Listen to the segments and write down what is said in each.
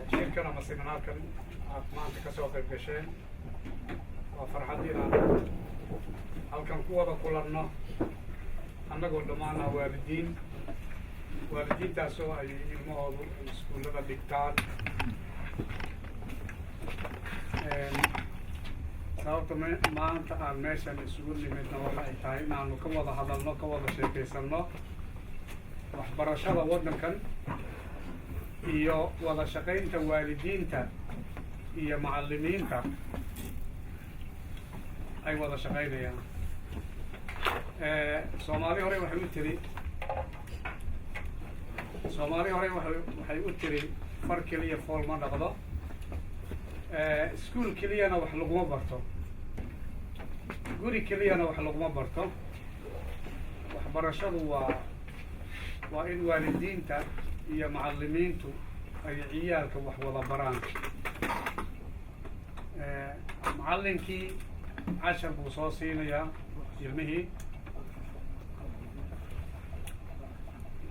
Shirkan ama seminaarkan aad maanta ka soo qayb gasheen, waa farxad inaan halkan ku wada kulanno annagoo dhammaan ah waalidiin, waalidiintaasoo ay ilmahoodu ay iskuullada dhigtaan. Sababta maanta aan meeshan isugu nimidna waxa ay tahay inaanu ka wada hadalno, ka wada sheekaysanno waxbarashada waddankan iyo wada shaqaynta waalidiinta iyo macallimiinta ay wada shaqaynayaan. Soomaali hore waxay u tiri, "Far keliya fool ma dhaqdo." Iskuul keliyana wax laguma barto, guri keliyana wax laguma barto. Waxbarashadu waa in waalidiinta iyo macallimiintu ay ciyaalka wax wada baraan. Macallinkii cashar buu soo siinayaa ilmihii.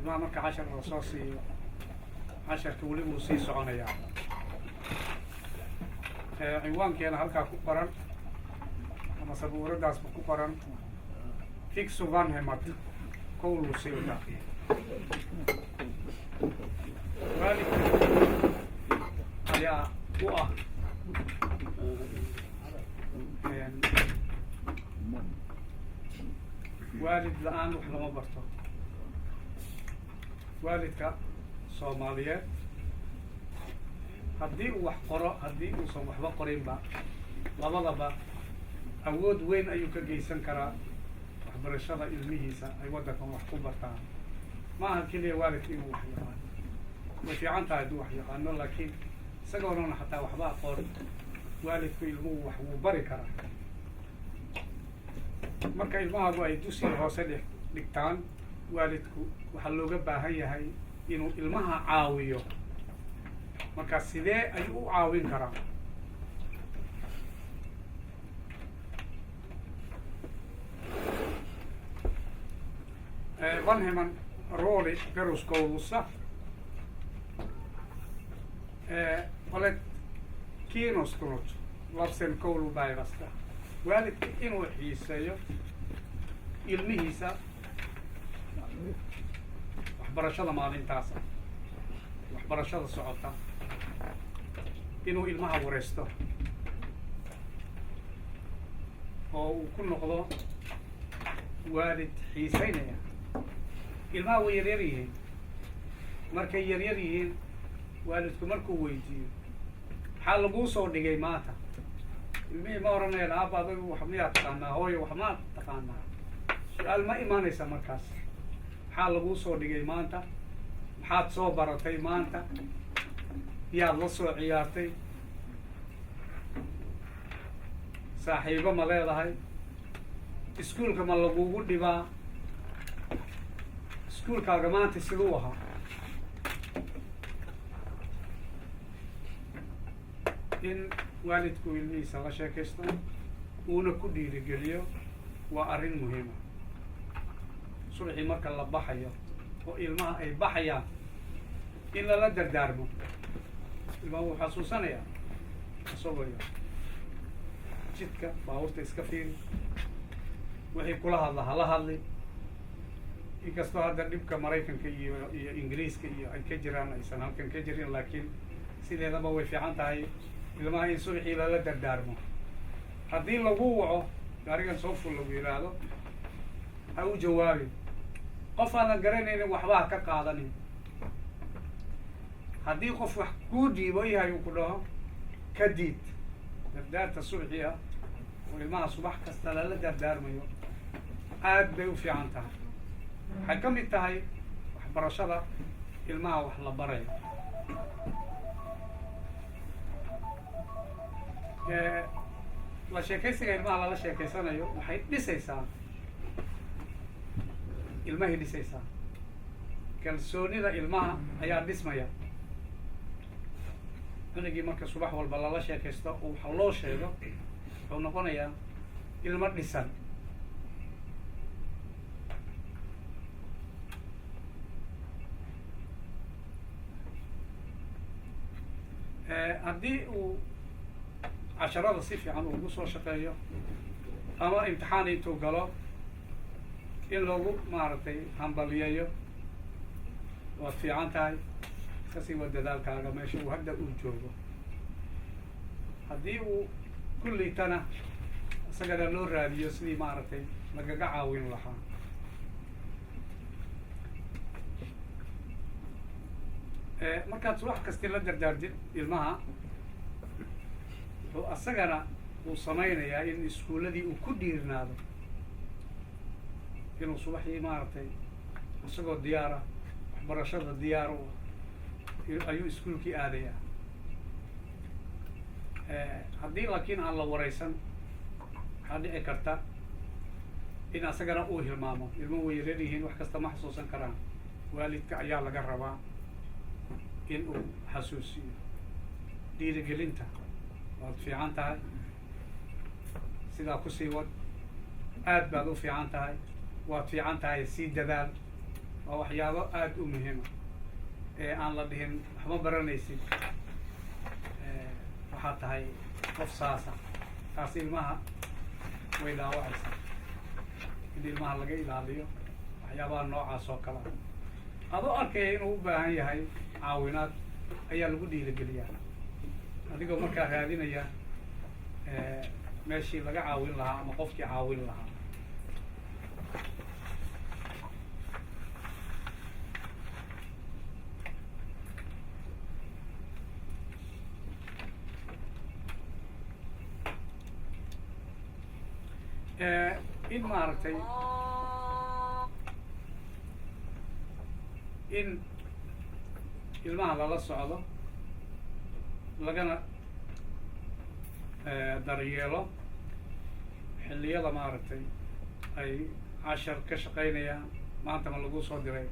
Ilmaha marka cashar la soo siiyo, casharka weli wuu sii soconayaa. Cinwaankeena halkaa ku qoran ama sabuuradaasba ku qoran, "Fiksu vanhemmat koulusilta". Waalidka ayaa u ah waalid la'aan wax lama barto. Waalidka Soomaaliyeed, haddii uu wax qoro, haddii uusan waxba qorinba, labadaba awood weyn ayuu ka geysan karaa waxbarashada ilmihiisa ay waddankan wax ku bartaan. Ma aha keliya waalidka inuu wax yaqaano. Way fiican tahay hadduu wax yaqaano, laakiin isagoonana xataa waxba aqoon, waalidku ilmuhu wax wuu bari karaa. Marka ilmahaagu ay dugsiga hoose dhigtaan, waalidku waxaa looga baahan yahay inuu ilmaha caawiyo. Marka sidee ayuu u caawin karaa? Vanhemman rooli peruskoulussa. Olet kiinnostunut lapsen koulupäivästä. Waalidka inuu xiiseeyo ilmihiisa waxbarashada maalintaas ah, waxbarashada socota, inuu ilmaha wareysto oo uu ku noqdo waalid xiiseynaya. Ilmaha way yaryar yihiin. Markay yaryar yihiin, waalidku markuu weydiiyo, "Maxaa laguu soo dhigay maanta?" ilmihii ma oranayaan, "Aaba, adigu wax miyaa taqaanaa? Hooyo, wax maa taqaanaa?" Su'aal ma imaanaysa markaas. "Maxaa laguu soo dhigay maanta? Maxaad soo baratay maanta? Yaad la soo ciyaartay? Saaxiibo ma leedahay? Iskuulka ma lagugu dhibaa? Iskuulkaaga maanta siduu ahaa?" In waalidku ilmihiisa la sheekaysto uuna ku dhiirigeliyo waa arrin muhiima. Subaxii marka la baxayo oo ilmaha ay baxayaan, in lala dardaarmo. Ilmaha wuu xasuusanayaa isagoo yar: jidka baabuurta iska fiiri, wixii kula hadla hala hadli. Inkastoo hadda dhibka Maraykanka iyo Ingiriiska iyo ay ka jiraan aysan halkan ka jirin, laakiin sideedaba way fiican tahay ilmaha in subaxii lala dardaarmo. Haddii lagu waco, gaarigan soo ful lagu yidhaahdo, ha u jawaabin. Qof aadan garanaynin waxba ha ka qaadanin. Haddii qof wax kuu dhiibo yahay uu ku dhaho, ka diid. Dardaarta subaxii ah oo ilmaha subax kasta lala dardaarmayo aad bay u fiican tahay. Waxay ka mid tahay waxbarashada ilmaha wax la barayo. La sheekaysiga ilmaha lala sheekaysanayo waxay dhisaysaa ilmahay, dhisaysaa kalsoonida ilmaha ayaa dhismaya. Cunugii marka subax walba lala sheekaysto oo waxa loo sheego, wuxuu noqonayaa ilmo dhisan. Haddii uu casharada si fiican ugu soo shaqeeyo ama imtixaan intuu galo, in loogu maaragtay hambaliyeeyo, waad fiican tahay, kasii wa dadaalkaaga meesha uu hadda uu joogo. Haddii uu ku liitana, isagana loo raadiyo sidii maaragtay lagaga caawin lahaa. Markaad wax kasti la dardaartid ilmaha, wuxuu asagana uu samaynayaa in iskuulladii uu ku dhiirnaado, inuu subaxii maaragtay isagoo diyaara, waxbarashada diyaar u ah, ayuu iskuulkii aadayaa. Haddii laakiin aan la wareysan, waxaa dhici karta in asagana uu hilmaamo. Ilmuhu way yaryar yihiin, wax kasta ma xasuusan karaan. Waalidka ayaa laga rabaa in uu xasuusiyo. Dhiirigelinta, waad fiican tahay, sidaa kusii wad, aad baad u fiican tahay, waad fiican tahay, sii dadaal, waa waxyaabo aada u muhiima ee aan la dhihin waxma baranaysid, waxaad tahay qof saasa. Taas ilmaha way dhaawacaysaa. In ilmaha laga ilaaliyo waxyaabaha noocaas oo kale ah, adoo arkaya inuu u baahan yahay caawinaad, ayaa lagu dhiirigeliyaa, adigoo markaa raadinaya meeshii laga caawin lahaa ama qofkii caawin lahaa. In maaragtay in ilmaha lala socdo, lagana daryeelo xilliyada maaragtay ay cashar ka shaqaynayaan. Maanta ma laguu soo diray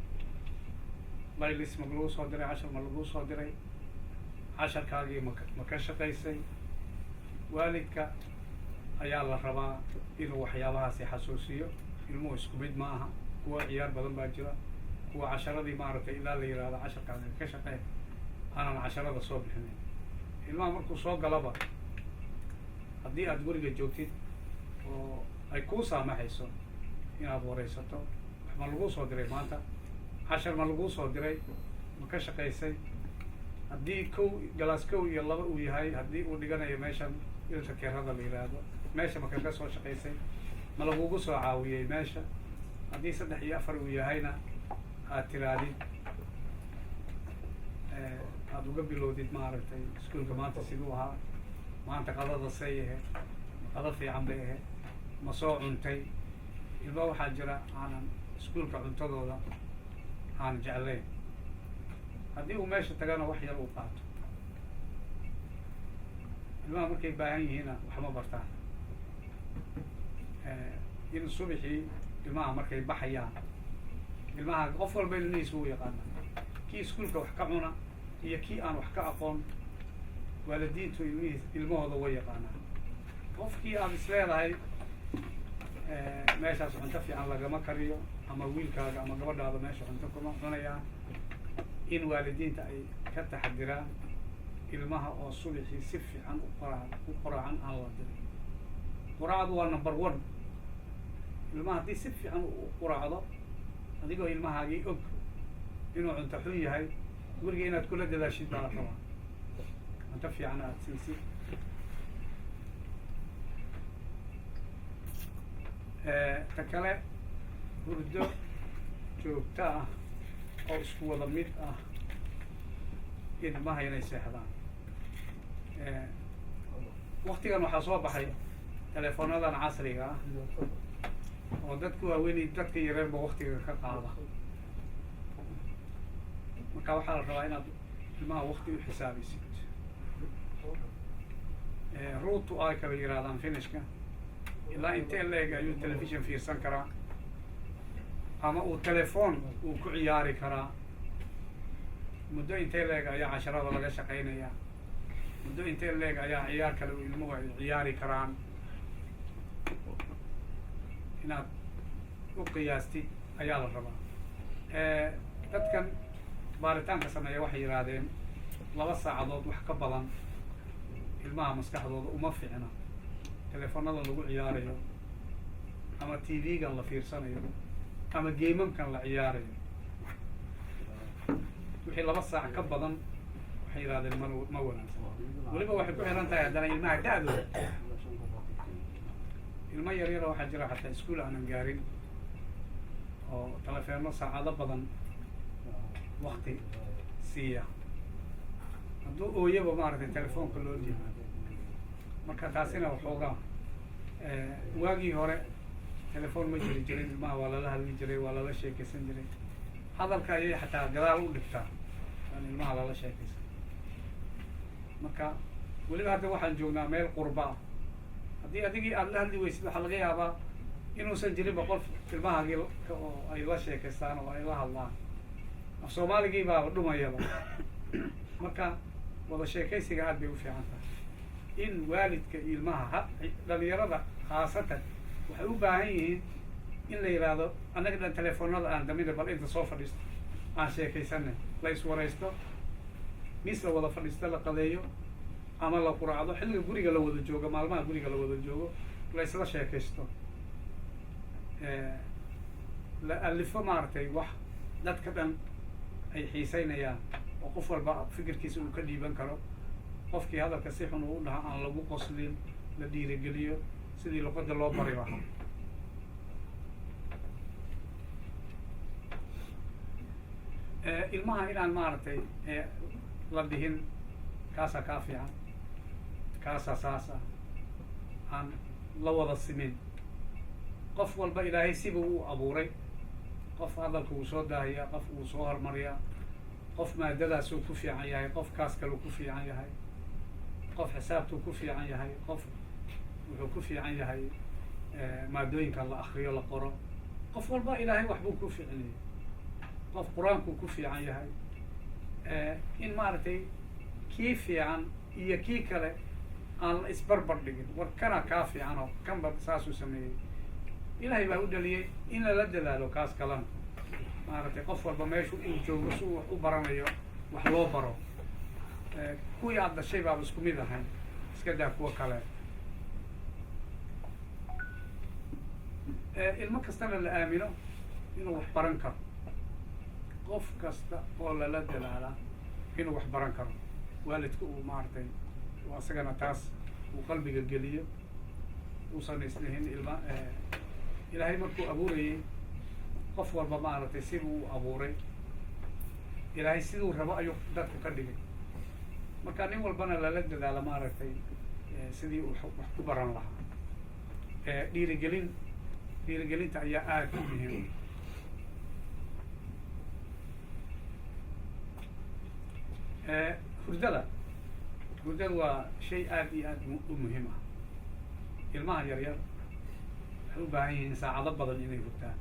laylis? Ma laguu soo diray cashar? Ma laguu soo diray casharkaagii? Ma ka shaqaysay? Waalidka ayaa la rabaa inuu waxyaabahaasi xasuusiyo. Ilmuhu isku mid ma aha. Kuwa ciyaar badan baa jira, kuwa casharadii maaragtay ilaa la yihahdo casharkaaga ka shaqee aanan casharada soo bixinin. Ilmaha markuu soo galaba, haddii aad guriga joogtid oo ay kuu saamaxayso inaad wareysato, wax ma laguu soo diray maanta? Cashar ma laguu soo diray? Ma ka shaqaysay? Haddii kow class 1 iyo 2 uu yahay, haddii uu dhiganayo meeshan ilka kerada la yidhaahdo, meesha ma kaga soo shaqaysay? Ma lagugu soo caawiyey meesha? Haddii 3 iyo 4 uu yahayna, aad tiraadid, aada uga bilowdid maaragtay iskuulka maanta siduu ahaa, maanta qadada say ahayd, ma qado fiican bay ahayd, ma soo cuntay? Ilma waxaa jira aanan iskuulka cuntadooda aan jeclayn. Haddii uu meesha tagana wax yar uu qaato. Ilmaha markay baahan yihiinna waxma bartaan. In subaxii ilmaha markay baxayaan, ilmaha qof walba ilmihiisa wuu yaqaana, kii iskuulka wax ka cuna iyo kii aan wax ka aqoon, waalidiintu ilmihiis ilmahooda way yaqaanaan. Qofkii aada is leedahay meeshaas cunto fiican lagama kariyo, ama wiilkaaga ama gabadhaada meesha cunto kuma cunayaan, in waalidiinta ay ka taxadiraan ilmaha oo subaxii si fiican u qoraacan aan la dirin. Quraacdu waa number one. Ilmaha haddii si fiican u quraacdo, adigoo ilmahaagii og inuu cunto xun yahay, guriga inaad kula dadaashid baa la rabaa, cunto fiican aada siisid. Ta kale, hurdo joogto ah oo isku wada mid ah ilmaha inay seexdaan. Waktigan waxaa soo baxay teleefoonadan casriga ah oo dadku waaweyn, dadka yareerba waktiga ka qaada. Marka waxaa la rabaa inaad ilmaha wakti u xisaabisid. Ruutu ay kala yirahdaan Finishka, ilaa intee leeg ayuu television fiirsan karaa ama uu telefoon uu ku ciyaari karaa? Muddo intee leeg ayaa casharada laga shaqeynayaa? Muddo intee leeg ayaa ciyaar kale uu ilmuhu ay ciyaari karaan? Inaad u qiyaastid ayaa la rabaa. Dadkan baaritaanka sameeya waxay yidhaahdeen 2 saacadood wax ka badan ilmaha maskaxdooda uma fiicna telefoonada lagu ciyaarayo ama TV-gan la fiirsanayo ama game-amkan la ciyaarayo. Wixii 2 saac ka badan, waxay yidhahdeen, ma wanaagsan. Weliba waxay ku xiran tahay haddana ilmaha da'dooda. Ilmo yar yara waxaa jira xataa iskuul aanan gaarin oo telefeeno saacado badan wakti siiya. Hadduu ooyaba, maaragtay, telefoonka loo dhiibo. Marka taasina waxoogaa, waagii hore telefoon ma jiri jirin. Ilmaha waa lala hadli jiray, waa lala sheekeysan jiray. Hadalka ayay xataa gadaal u dhigtaa aan ilmaha lala sheekeysan. Marka weliba hadda waxaan joognaa meel qurba ah. Haddii adigii aada la hadli weysid, waxaa laga yaabaa inuusan jirinba qof ilmahaagii oo ay la sheekaystaan oo ay la hadlaan. Af Soomaaligii baaba dhumayaba. Marka wada sheekaysiga aad bay u fiican tahay in waalidka iyo ilmaha ha dhalinyarada khaasatan waxay u baahan yihiin in la yidhaahdo, annaga dhan telefoonada aan damina, bal inta soo fadhiisto aan sheekaysanay, la iswaraysto, miis la wada fadhiisto, la qadeeyo ama la quraacdo, xilliga guriga la wada joogo, maalmaha guriga la wada joogo, la isla sheekaysto, la alifo, maaragtay, wax dadka dhan ay xiiseynayaan oo qof walba fikirkiisa uu ka dhiiban karo. Qofkii hadalka si xun uu dhaha aan lagu qoslin, la dhiirigeliyo sidii luqadda loo bari lahaa. Ilmaha inaan, maaragtay, la dhihin kaasaa kaa fiican, kaasaa saas ah, aan la wada simin. Qof walba Ilaahay sibuu u abuuray. Qof hadalka wuu soo daahiyaa, qof wuu soo hormariyaa, qof maadadaasuu ku fiican yahay, qof kaas kaluu ku fiican yahay, qof xisaabtuu ku fiican yahay, qof wuxuu ku fiican yahay maadooyinka la akriyo, la qoro. Qof walba Ilaahay waxbuu ku fiicnayay. Qof Qur-aankuu ku fiican yahay. In, maaragtay, kii fiican iyo kii kale aan la isbarbar dhigin. War kana kaa fiican oo kanba saasuu sameeyey, Ilaahay baa u dhaliyey, in lala dadaalo kaas kalena. Maaragtay, qof walba meeshu uu joogo si uu wax u baranayo wax loo baro. Kuwii aad dhashay baaba isku mid ahayn, iska daa kuwa kale. Ilmo kastana la aamino inuu wax baran karo. Qof kasta oo lala dadaala inuu wax baran karo, waalidka uu, maaragtay, uu asagana taas uu qalbiga geliyo, uusan islihin ilma. Ilaahay markuu abuurayey qof walba, maaragtay, siduu u abuuray, Ilaahay siduu rabo ayuu dadka ka dhigay. Marka nin walbana lala dadaalo, maaragtay, sidii uu wax ku baran lahaa. Dhiirigelin, dhiirigelinta ayaa aada u muhiim. Hurdada, hurdada waa shay aada iyo aada u muhiim ah. Ilmaha yar yar waxay u baahan yihiin saacado badan inay hurdaan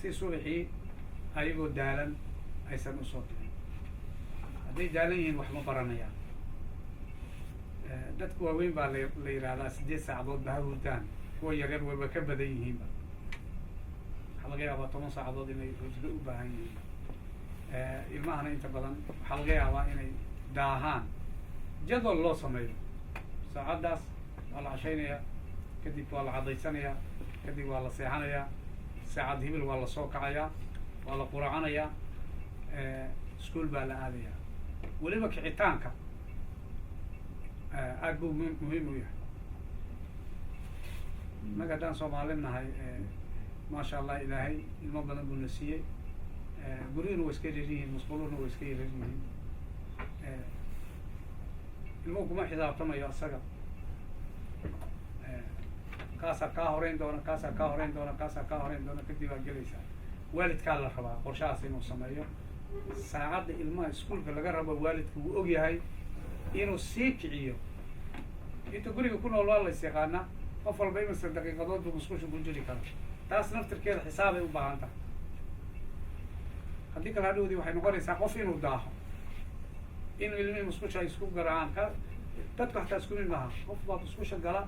si subaxii ayagoo daalan aysan usoo bixin. Hadday daalan yihiin, wax ma baranayaan. Dadka waaweyn baa la yidhaahdaa 8 saacadood ba ha hurdaan. Kuwa yaryar wayba ka badan yihiinba. Waxaa laga yaabaa 10 saacadood inay hurdo u baahan yihiin. Ilmahana inta badan waxaa laga yaabaa inay daahaan. Jadwal loo sameeyo: saacaddaas waa la cashaynayaa, kadib waa la cadaysanayaa, kadib waa la seexanayaa, saacad hibil waa lasoo kacayaa, waa la quraacanayaa, iskuol baa la aadayaa. Weliba kicitaanka aada buu muhiim u yahay. Innaga haddaan Soomaali nahay, maasha Allah, Ilaahay ilmo badan buu na siiyey. Guryuhuna waa iska yaryar yihiin, musquluhuna waa iska yaryar yihiin. Ilmuhu kuma xisaabtamayo asaga. Kaasaa kaa horeyn doona, kaasaa kaa horeyn doona, kaasaa kaa horeyn doona, kadib aa gelaysaa. Waalidkaa la rabaa qorshahaas inuu sameeyo. Saacadda ilmaha iskuulka laga rabo waalidku wuu og yahay, inuu sii kiciyo. Inta guriga ku nool waa la is yaqaanaa, qof walba imisa daqiiqadood buu musqusha ku jiri kara. Taas naftirkeeda xisaabay u baahan tahay. Haddii kale hadhowdii waxay noqonaysaa qof inuu daaho, in ilmihii musqusha ay isku garaacaan. Ka dadku hataa isku mid maaha. Qof baa musqusha gala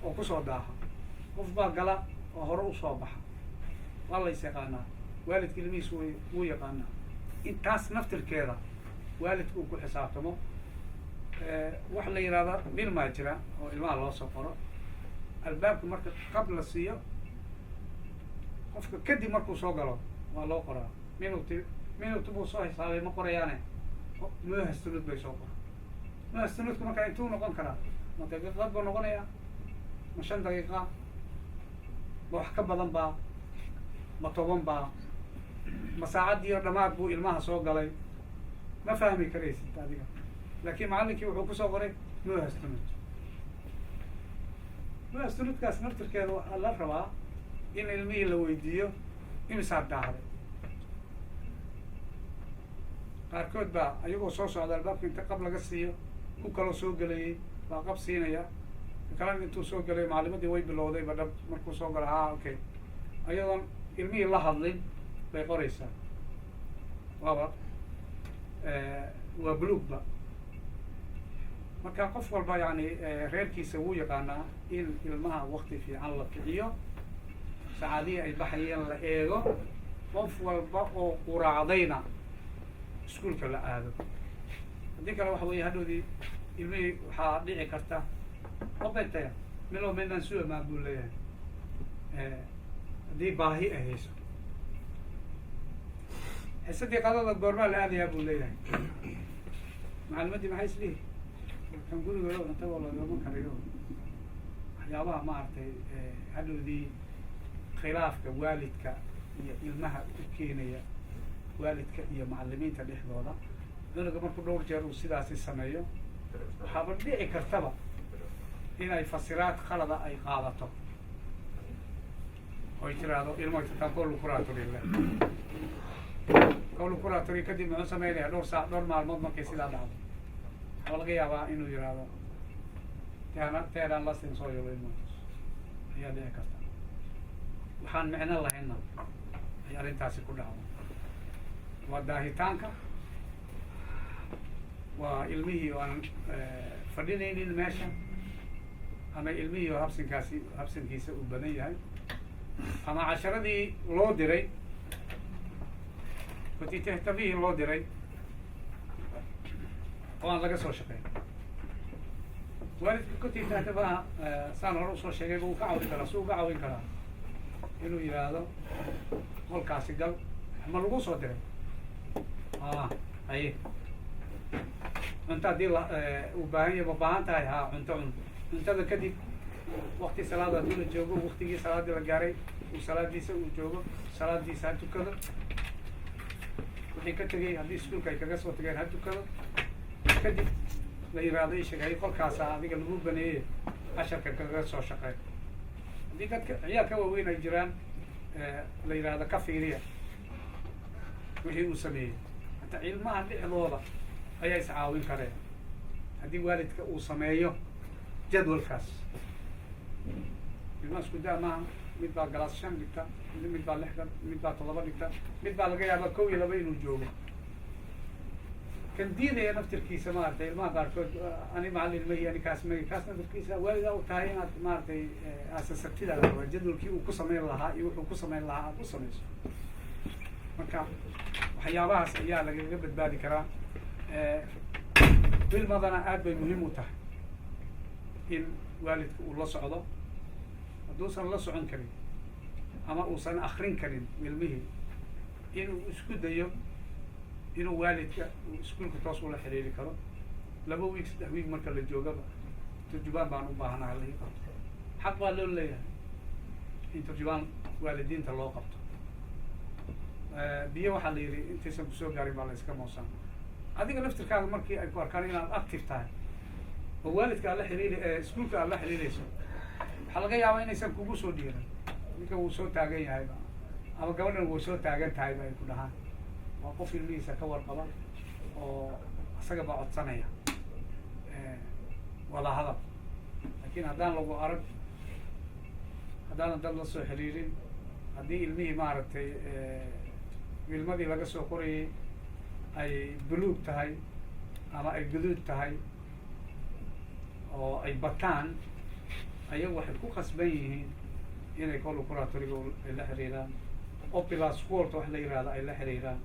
oo kusoo daaha, qof baa gala oo hore usoo baxa. Waa la is yaqaanaa, waalidka ilmihiis wuu yaqaanaa. Intaas naftirkeeda Waalidku uu ku xisaabtamo. Wax la yidhahda milmaa jira oo ilmaha loo soo qoro. Albaabka marka qab la siiyo qofka, kadib markuu soo galo waa loo qoraa. Minuti minuti buu soo xisaabay, ma qorayaane, myöhästynyt bay soo qora. Myöhästynytku markaa intuu noqon karaa? Ma daqiiqad buu noqonayaa? Ma 5 daqiiqa? Ma wax ka badan baa? Ma 10 baa? Ma saacaddii oo dhamaad buu ilmaha soo galay? Ma fahmi karaysid adiga, laakiin macallinkii wuxuu kusoo qoray myöhästynyt. Myöhästynytkaas naftirkeeda waxaa la rabaa in ilmihii la weydiiyo: imisaad daahday? Qaarkood baa ayagoo soo socda albaabka inta qab laga siiyo, ku kaloo soo gelayay baa qab siinaya, kalena intuu soo gelay macalimadii way bilowday ba dhab markuu soo galo. Ha, okay, ayadoon ilmihii la hadlin bay qoraysaa. Waaba waa buluugba. Marka qof walba yani reerkiisa wuu yaqaanaa in ilmaha wakti fiican la kiciyo, saacadihii ay baxayeen la eego, qof walba oo quraacdayna iskuulka la aado. Haddii kale waxa weeye hadhowdii ilmihii waxaa dhici karta "Opettaja, milloin mennään syömään?" buu leeyahay, haddii baahi ay hayso. "Xisadii qadada goormaa la aadayaa?" buu leeyahay. Macalimadii maxay islihi? Kan gurigooda cuntaba loogama karayo. Waxyaabaha maaragtay hadhowdii khilaafka waalidka iyo ilmaha u keenaya, waalidka iyo macalimiinta dhexdooda, cunuga markuu dhowr jeer uu sidaasi sameeyo, waxaaba dhici kartaba inay fasiraad khalada ay qaadato oy tiraahdo ilmo tirtaan koulukuraattorille. Koulukuraattori kadib muxuu sameynaya? Dhowr saac, dhowr maalmood markay sidaa dhacdo, waxaa laga yaabaa inuu yiraahdo tehdään lastensuojeluilmoitus ayaa dhici karta. Waxaan micno lahaynna ay arrintaasi ku dhacdo. Waa daahitaanka, waa ilmihii oo aan fadhinaynin meesha, ama ilmihii oo habsinkaasi habsinkiisa uu badan yahay, ama casharadii loo diray, kotitehtävihii loo diray oo aan laga soo shaqeyn. Waalidka kotitehtäväha, saan hore usoo sheegayba, uu ka caawin karaa. Si uga caawin karaa? Inuu yidhaahdo: "Qolkaasi gal, ma lagu soo diray? A haye, cunto haddii la uu baahan yahay, ma baahan tahay? Ha, cunto cun." Cuntada kadib wakti salaad haddii la joogo, waktigii salaadii la gaaray, uu salaadiisa uu joogo, salaadiisa ha tukado. Wixii ka tegay haddii iskuulka ay kaga soo tageen, ha tukado. Kadib la yiraahdo: "Isheg, hay, qolkaasa adiga lagu baneeyey, casharka kaga soo shaqeey." Haddii dadka ciyaalka waaweyn ay jiraan, la yidhaahdo: "Ka fiiriya wixii uu sameeyey." Hataa ilmaha dhexdooda ayaa iscaawin kareen haddii waalidka uu sameeyo jadwalkaas. Ilmaha isku daa maaha. Mid baa galaas 5 dhigta, mid baa 6, mid baa 7 dhigta, mid baa laga yaabaa 1 iyo 2 inuu joogo. Kan diidaya naftirkiisa, maaragtay, ilmaha qaarkood "Ani macallin mahi, ani kaas mahi", kaas naftirkiisa waalida u tahay inaad maaragtay aasasatida la rabaa, jadwalkii uu ku samayn lahaa iyo wuxuu ku samayn lahaa aad u samayso. Marka waxyaabahaas ayaa lagaga badbaadi karaa. Wilmadana aad bay muhiim u tahay in waalidka uu la socdo. Hadduusan la socon karin ama uusan akrin karin ilmihii, inuu isku dayo inuu waalidka uu iskuulka toos ula xiriiri karo. 2 week, 3 week marka la joogaba, "Turjubaan baan u baahanaha, la ii qabto." Xaq baa loo leeyahay in turjubaan waalidiinta loo qabto. Biyo waxaa la yidhi intaysan kusoo gaarin baa la iska moosan. Adiga laftirkaaga markii ay ku arkaan inaad active tahay oo waalidka aad la xiriiri, iskuulka aad la xiriirayso, waxaa laga yaabaa inaysan kugu soo dhiiran. "Ninka wuu soo taagan yahayba" ama "Gabadhan wuu soo taagan tahayba" ay ku dhahaan. "Waa qof ilmihiisa ka warqaba oo isaga baa codsanaya wada hadal." Laakiin haddaan lagu arag, haddaanan dad la soo xiriirin, haddii ilmihii maaragtay ilmadii laga soo qorayay ay buluug tahay ama ay guduud tahay oo ay bataan, ayagu waxay ku khasban yihiin inay koulukuraattoriga ay la xiriiraan, oppilashuolto wax la yihahdo ay la xiriiraan.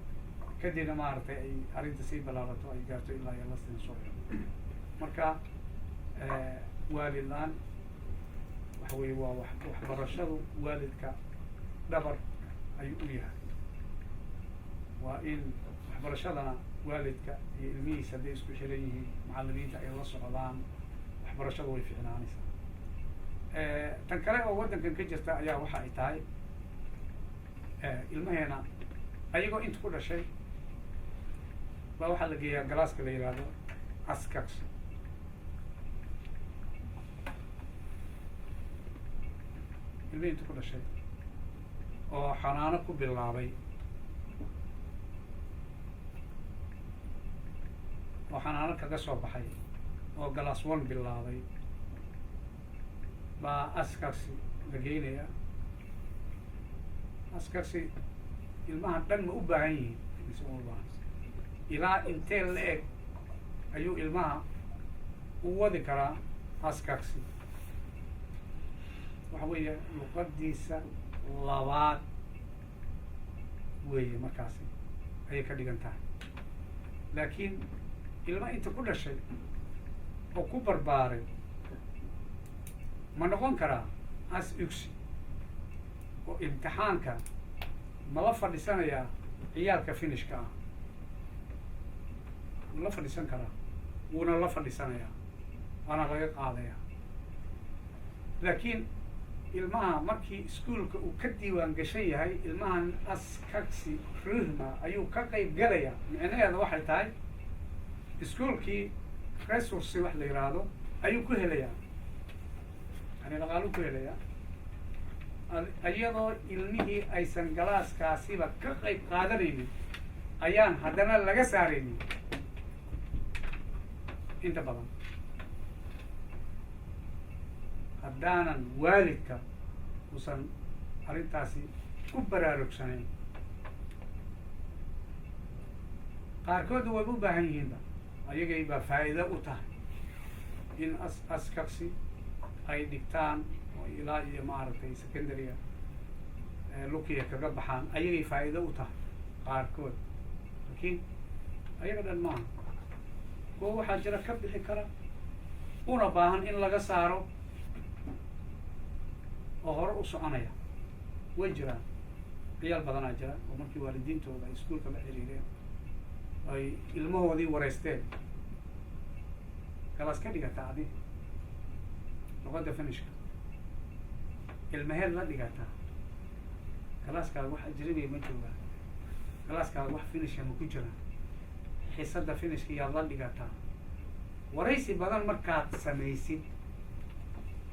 Kadibna maaragtay ay arrinta sii ballaarato, ay gaarto ilaa iyo la sensorial. Marka waalid la-aan waxa weeye waa wax waxbarashadu waalidka dhabar ayuu u yahay. Waa in waxbarashadana waalidka iyo ilmihiisa hadday isku xiran yihiin, macalimiinta ay la socdaan, waxbarashadu way ficnaanaysaa. Tan kale oo waddankan ka jirta ayaa waxa ay tahay, ilmaheena ayagoo inta ku dhashay baa waxaa la geeyaa galaaska la yidhaahdo askax. Ilmihii inta ku dhashay oo xanaano ku bilaabay oo xanaano kaga soo baxay oo class 1 bilaabay baa askaksi la geynaya. Askaksi ilmaha dhan ma u baahan yihiin mise uma baahan? Ilaa intee la eg ayuu ilmaha u wadi karaa askaksi? Waxa weeye luqadiisa labaad weeye, markaasi ayay ka dhigan tahay. Laakiin ilma inta ku dhashay oo ku barbaaray ma noqon karaa as ugsi oo imtixaanka ma la fadhisanayaa ciyaalka Finnishka ah? Ma la fadhiisan karaa? Wuuna la fadhiisanayaa, waana laga qaadayaa. Laakiin ilmaha markii iskuolka uu ka diiwaan gashan yahay, ilmahan askaksi ruhma ayuu ka qayb gelayaa. Micnaheeda waxay tahay iskuolkii resource wax la yidhaahdo ayuu ku helayaa, yani dhaqaaluu ku helayaa, iyadoo ilmihii aysan galaaskaasiba ka qayb qaadanaynin ayaan haddana laga saaraynin inta badan, haddaanan waalidka uusan arrintaasi ku baraarugsanayn. Qaarkoodna wayba u baahan yihiinba, ayagay baa faa'iido u tahay in askaksi ay dhigtaan oo ilaa iyo maaragtay secondaryga lukiya kaga baxaan, ayagay faa'iido u tahay qaarkood. Laakiin ayaga dhan maaha. Kuwa waxaa jira ka bixi kara una baahan in laga saaro oo hore u soconaya, way jiraan. Ciyaal badanaa jira oo markii waalidiintooda ay iskuolka la xiriireen, ay ilmahoodii wareysteen: "Galaas ka dhigataa adi luqadda Finnishka? Ilmaheed la dhigataa? Galaaskaaga wax ajrabiya ma joogaa? Galaaskaaga wax Finnisha ma ku jiraan? Xisadda Finnishka yaad la dhigataa?" Waraysi badan markaad samaysid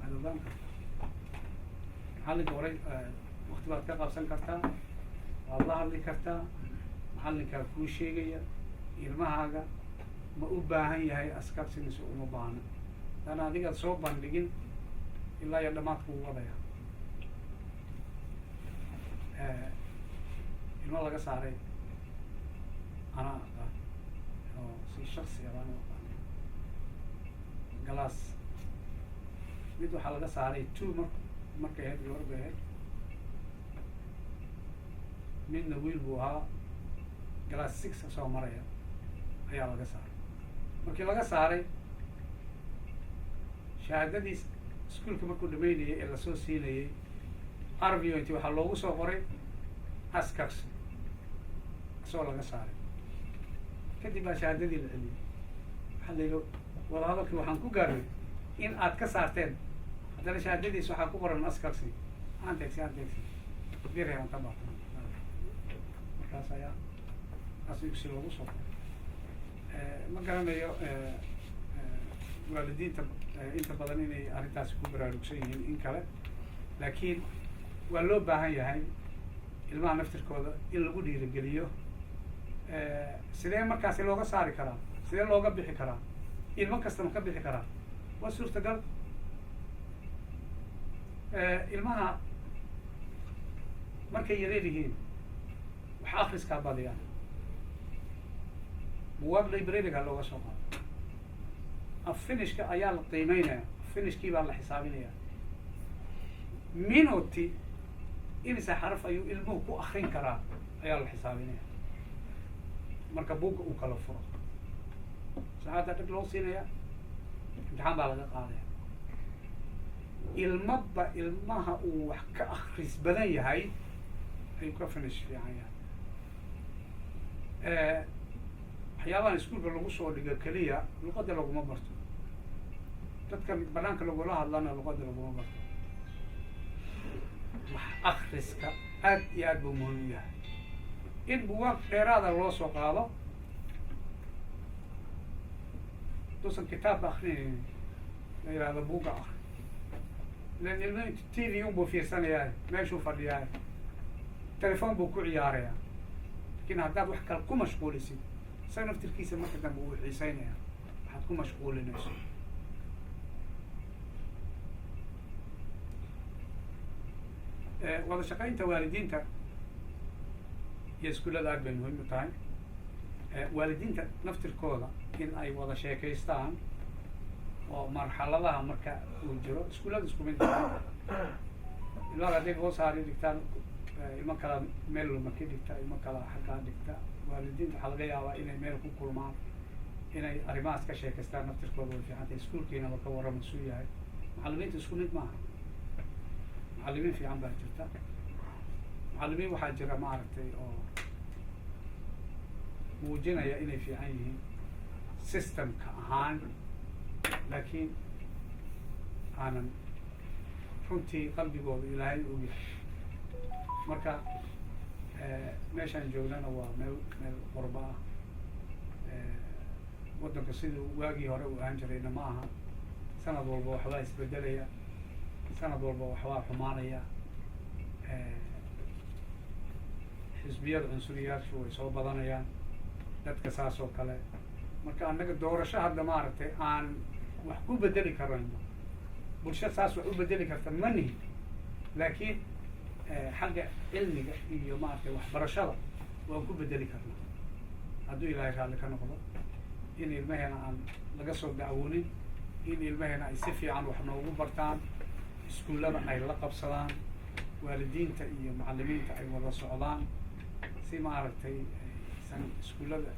waad ogaan kartaa macallinka. Waray wakti baad ka qabsan kartaa, waad la hadli kartaa, macallinkaa kuu sheegaya ilmahaaga ma u baahan yahay askaksi mise uma baahna. Haddana adigaad soo bandhigin ilaa iyo dhamaadka uu wadaya. Ilmo laga saaray anaa aqaan oo si shaksi ah baan u aqaanay. Galaas mid waxaa laga saaray 2 markay ahayd, gabar bay ahayd, midna wiil buu ahaa. Galaas 6 soo maraya ayaa laga saaray. Markii laga saaray, shahaadadiis iskuolka markuu dhamaynayay ee lasoo siinayay arvioint waxaa loogu soo qoray askaksi isagoo laga saaray. Kadib baa shahaadadii la celiyey. Waxaa la yidhi, wadahadalkii waxaan ku gaarnay in aad ka saarteen, haddana shahaadadiis waxaa ku qoran askaksi. Anteeksi, anteeksi, birhan ka baatan. Markaas ayaa asugsi loogu soo qoray. Ma garanayo waalidiinta inta badan inay arrintaasi ku baraarugsan yihiin in kale, laakiin waa loo baahan yahay ilmaha naftirkooda in lagu dhiirigeliyo. Sidee markaasi looga saari karaa? Sidee looga bixi karaa? Ilmo kasta ma ka bixi karaa? Waa suurtagal. Ilmaha markay yareer yihiin wax akriskaa badiyaan, buwaag libraryga looga soo qaado. Af Finnishka ayaa la qiimeynaya, Finnishkii baa la xisaabinaya, minuti imisa xaraf ayuu ilmuhu ku akrin karaa ayaa la xisaabinaya. Marka buugga uu kala furo, saacadda dhag loo siinaya, imtixaan baa laga qaadaya. Ilmaba ilmaha uu wax ka akris badan yahay ayuu ka finish fiican yahay. Waxyaabahan iskuulka lagu soo dhigo keliya luqadda laguma barto, dadkan banaanka lagula hadlana luqadda laguma barto. Wax akriska aad iyo aad buu muhiim u yahay in buugaag dheeraada loo soo qaado. Haduusan kitaabba akrinaynin, la yihahdo buugga akri, ilan ilmo TV unbuu fiirsanayaa, meeshuu fadhiyaay telefoon buu ku ciyaarayaa. Lakin haddaad wax kale ku mashquulisid, isaga naftirkiisa marka dambe wuu xiiseynaya waxaad ku mashquulinayso. Wada shaqaynta waalidiinta iyo iskuullada aad bay muhiim u tahay. Waalidiinta naftirkooda in ay wada sheekaystaan oo marxaladaha marka uu jiro iskuullada isku mid tahay. Ilmaha hadday goosaari dhigtaan, ilmo kala meel lumaki dhigta, ilmo kala xaggaa dhigta, waalidiinta waxaa laga yaabaa inay meel ku kulmaan, inay arrimahaas ka sheekaystaan. Naftirkooda way fiican tahay. Iskuulkiinaba ka warrama suu yahay. Macallimiinta isku mid maaha. Macallimiin fiican baa jirta, macallimiin waxaa jira maaragtay oo muujinaya inay fiican yihiin systemka ahaan, laakiin aanan runtii qalbigooda Ilaahay og yahay. Marka meeshaan joognana waa meel qurba ah. Waddanka siduu waagii hore uu ahaan jirayna ma aha. Sanad walba waxbaa isbedelaya, sanad walba waxbaa xumaanaya. Xisbiyada cunsuriyaashu way soo badanayaan, dadka saas oo kale. Marka annaga doorasho hadda maaragtay aan wax ku bedeli karayno, bulsho saas wax u bedeli karta ma nihin, laakiin xagga cilmiga iyo maaragtay waxbarashada waan ku bedeli karnaa, hadduu Ilaahay raalli ka noqdo. In ilmaheena aan laga soo dacwoonin, in ilmaheena ay si fiican wax noogu bartaan, iskuullada ay la qabsadaan, waalidiinta iyo macallimiinta ay wada socdaan, si maaragtay aysan iskuullada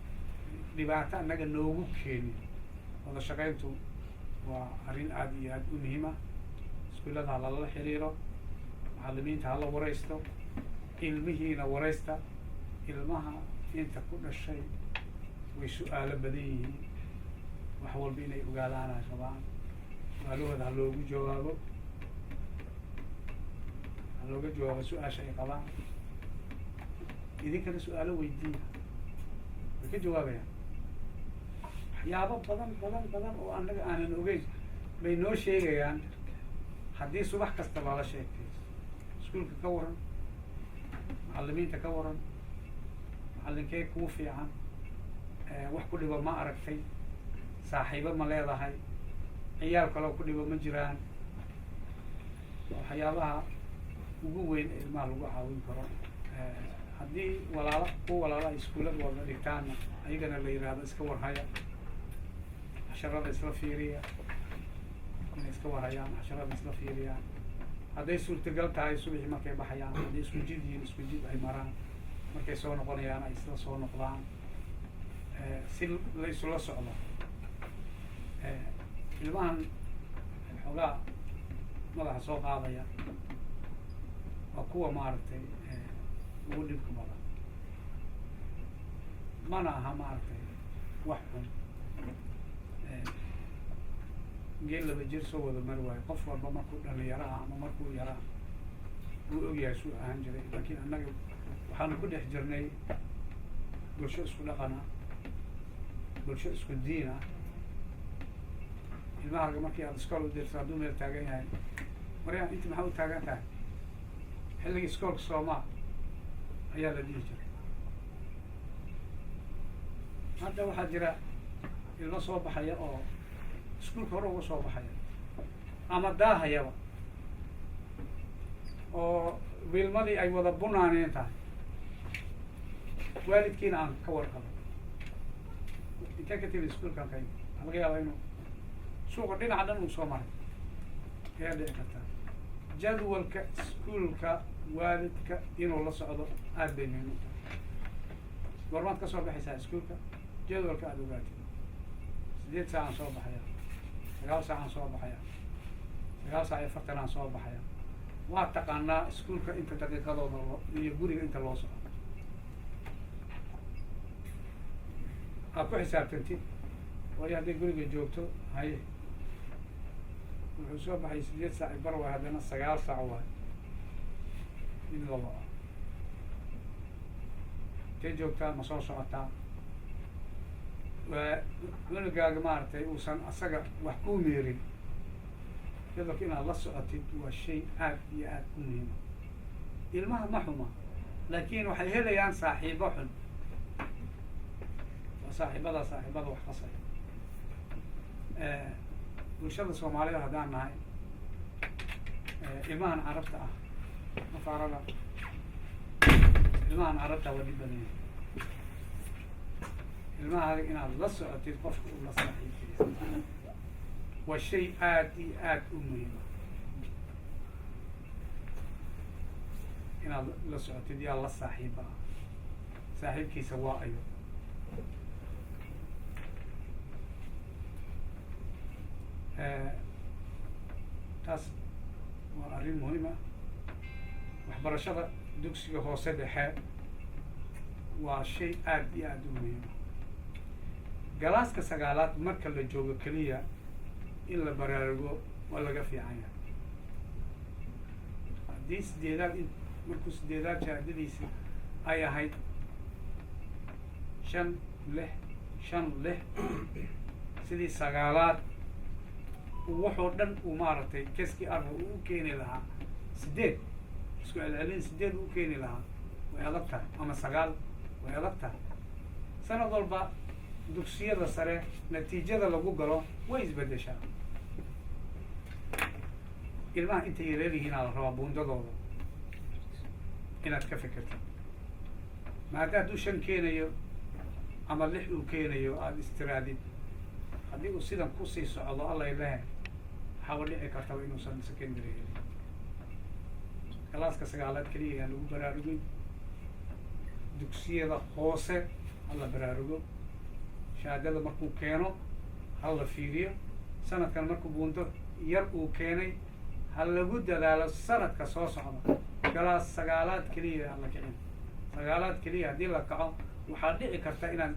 dhibaato annaga noogu keenin. Wada shaqayntu waa arrin aada iyo aada u muhiima. Iskuullada ha lala xiriiro, macallimiinta hala waraysto, ilmihiina waraysta. Ilmaha inta ku dhashay way su-aalo badan yihiin, wax walba inay ogaadaan ay rabaan. Su-aalahooda ha loogu jawaabo, ha looga jawaabo su-aasha ay qabaan. Idinkana su-aalo weydiiya, way ka jawaabayaan. Waxyaabo badan badan badan oo annaga aanan ogeyn bay noo sheegayaan haddii subax kasta lala sheekayso. Iskuulka ka waran, macallimiinta ka waran, macallinkee kuu fiican, wax ku dhibo ma aragtay, saaxiibo ma leedahay, ciyaal kaloo ku dhibo ma jiraan. Waxyaabaha ugu weyn ee ilmaha lagu caawin karo. Haddii walaalo kuwa walaala ay iskuullada wada dhigtaanna, ayagana la yidhaahdo iska warhaya, casharada isla fiiriya, inay iska warhayaan, casharada isla fiiriyaan. Hadday suurtagal tahay, subaxii markay baxayaan, hadday isku jid yihiin, isku jid ay maraan, markay soo noqonayaan ay isla soo noqdaan, si la isula socdo. Ilmahan xoogaa madaxa soo qaadaya waa kuwa maaragtay ugu dhibka badan. Mana aha maaragtay wax xun. Geel laba jir soo wada mari waayo. Qof walba markuu dhalinyaro ah ama markuu yaraa wuu ogyahay suu ahaan jiray, laakiin annaga waxaanu ku dhex jirnay bulsho isku dhaqan ah, bulsho isku diin ah. Ilmahaaga markii aada iskool u dirto, hadduu meel taagan yahay, "Maryam, inta maxaa u taagan tahay? Xilligii iskoolka soomaa?" ayaa la dhihi jiray. Hadda waxaa jira ilmo soo baxaya oo iskuulka hore uga soo baxaya ama daahayaba, oo wiilmadii ay wada bunaaneen tahay, waalidkiina aan ka warqabo. "Intee ka timi?" "Iskuulkan ka imi." Waxaa laga yaabaa inuu suuqa dhinaca dhan uu soo maray ayaa dhici kartaa. Jadwalka iskuulka waalidka inuu la socdo aad bay muhiim u tahay. Goormaad ka soo baxaysaa iskuulka? Jadwalka aada ogaatid. 8 saacaan soo baxaya, 9 saacaan soo baxaya, 9 saac iyo 40aan soo baxaya. Waa taqaanaa iskuulka inta daqiiqadooda loo iyo guriga inta loo soco, aad ku xisaabtantid. Waayo, hadday guriga joogto, haye, wuxuu soo baxay 8 saac bar waay, haddana 9 saac waay in la waco. Intee joogtaa? Ma soo socotaa? Waa cunugaaga maaragtay uusan asaga wax kuu meerin. Jadwalka inaad la socotid waa shay aad iyo aad u muhiima. Ilmaha ma xuma, laakiin waxay helayaan saaxiibo xun. Waa saaxiibada, saaxiibada wax qasaya. Bulshada Soomaalida haddaan nahay, ilmahan Carabta ah, nafaarada, ilmahan Carabta waa dhib badan yahay. Ilmahaaga inaad la socotid qofka uu la saaxiibkaya waa shay aad iyo aad u muhiima, inaad la socotid yaa la saaxiiba ah, saaxiibkiisa waa ayo. Taas waa arrin muhiim ah. Waxbarashada dugsiga hoose dhexe waa shay aad iyo aad u muhiima. Galaaska sagaalaad marka la joogo keliya in la baraarugo waa laga fiican yahay. Haddii sideedaad in markuu sideedaad shahaadadiisa ay ahayd 5 6 5 6, sidii sagaalaad uu waxoo dhan uu maaragtay keski arba uu u keeni lahaa 8, isku celcelin 8 uu keeni lahaa, way adag tahay, ama 9 way adag tahay. Sanad walba dugsiyada sare natiijada lagu galo way isbedeshaa. Ilmaha intay yareer yihiinaa la rabaa buundadooda inaad ka fikirto. Maada hadduu 5 keenayo ama 6 uu keenayo, aada istiraadid, haddii uu sidan kusii socdo, allay lehe, waxaaba dhici kartaba inuusan secondary helin. Galaaska sagaalaad keliya ayaan lagu baraarugin. Dugsiyada hoose hala baraarugo. Shahaadada markuu keeno hala fiiriyo. Sanadkan markuu buundo yar uu keenay, ha lagu dadaalo sanadka soo socda. Galaas sagaalaad keliya aan la kicin. Sagaalaad keliya haddii la kaco, waxaa dhici karta inaan